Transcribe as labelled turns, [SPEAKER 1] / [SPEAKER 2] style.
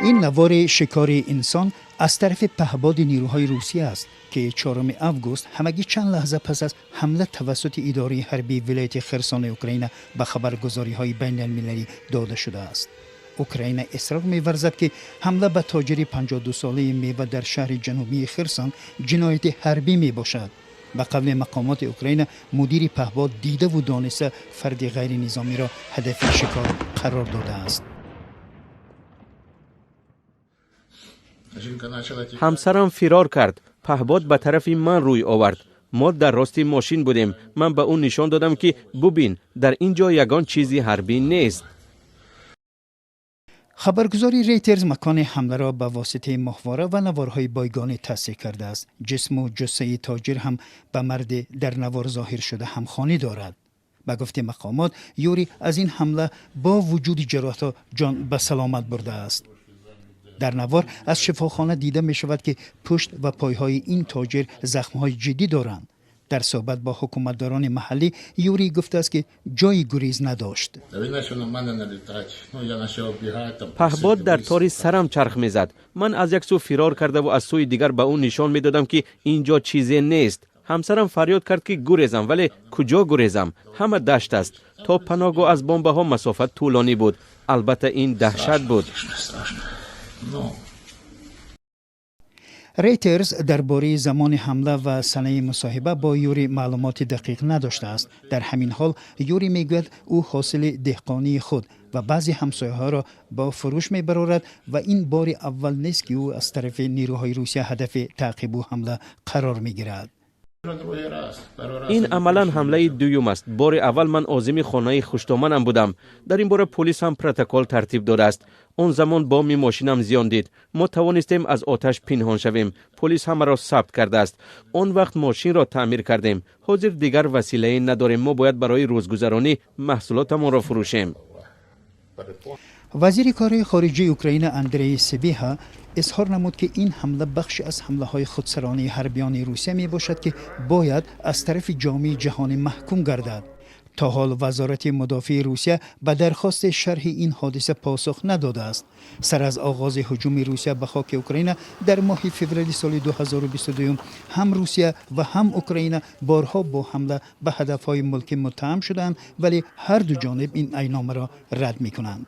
[SPEAKER 1] Ин навори шикори инсон аз тарафи паҳбоди нирӯҳои Русия аст, ки 4 август, ҳамагӣ чанд лаҳза пас аз ҳамла тавассути идораи ҳарбии вилояти Херсони Украина ба хабаргузориҳои байналмилалӣ дода шудааст. Украина исрор меварзад, ки ҳамла ба тоҷири 52-солаи мева дар шаҳри ҷанубии Херсон ҷинояти ҳарбӣ мебошад. Ба қавли мақомоти Украина, мудири паҳбод дидаву дониста фарди ғайринизомиро ҳадафи шикор қарор додааст.
[SPEAKER 2] Ҳамсарам фирор кард, паҳбод ба тарафи ман рӯй овард. Мо дар рости мошин будем. Ман ба ӯ нишон додам, ки бубин, дар ин ҷо ягон чизи ҳарбӣ нест.
[SPEAKER 1] Хабаргузори Рейтерз макони ҳамларо ба воситаи моҳвора ва наворҳои бойгонӣ тасдиқ кардааст. Ҷисму ҷуссаи тоҷир ҳам ба марде дар навор зоҳир шуда ҳамхонӣ дорад. Ба гуфти мақомот, Юрий аз ин ҳамла бо вуҷуди ҷароҳатҳо ҷон ба саломат бурдааст. Дар навор аз шифохона дида мешавад, ки пушт ва пойҳои ин тоҷир захмҳои ҷиддӣ доранд. Дар суҳбат бо ҳукуматдорони маҳаллӣ Юрий гуфтааст, ки ҷойи гурез надошт.
[SPEAKER 2] Паҳбод дар тори сарам чарх мезад. Ман аз як сӯ фирор кардаву аз сӯи дигар ба ӯ нишон медодам, ки ин ҷо чизе нест. Ҳамсарам фарёд кард, ки гурезам, вале куҷо гурезам? Ҳама дашт аст. То паноҳгоҳ аз бомбаҳо масофат тӯлонӣ буд. Албатта, ин даҳшат буд.
[SPEAKER 1] Рейтерз дар бораи замони ҳамла ва санаи мусоҳиба бо Юрий маълумоти дақиқ надоштааст. Дар ҳамин ҳол Юрий мегӯяд, ӯ ҳосили деҳқонии худ ва баъзе ҳамсояҳоро ба фурӯш мебарорад ва ин бори аввал нест, ки ӯ аз тарафи нирӯҳои Русия ҳадафи таъқибу ҳамла қарор мегирад.
[SPEAKER 2] Ин амалан ҳамлаи дуюм аст. Бори аввал ман озими хонаи хуштоманам будам. Дар ин бора полис ҳам протокол тартиб додааст. Он замон боми мошинам зиён дид. Мо тавонистем аз оташ пинҳон шавем. Полис ҳамаро сабт кардааст. Он вақт мошинро таъмир кардем. Ҳозир дигар василае надорем. Мо бояд барои рӯзгузаронӣ маҳсулотамонро фурӯшем.
[SPEAKER 1] Вазири корҳои хориҷии Украина Андрей Сибиҳа изҳор намуд, ки ин ҳамла бахши аз ҳамлаҳои худсаронаи ҳарбиёни Русия мебошад, ки бояд аз тарафи ҷомеаи ҷаҳонӣ маҳкум гардад. То ҳол Вазорати мудофиаи Русия ба дархости шарҳи ин ҳодиса посух надодааст. Сар аз оғози ҳуҷуми Русия ба хоки Украина дар моҳи феврали соли 2022, ҳам Русия ва ҳам Украина борҳо бо ҳамла ба ҳадафҳои мулкӣ муттаҳам шудаанд, вале ҳар ду ҷониб ин айбномаро рад мекунанд.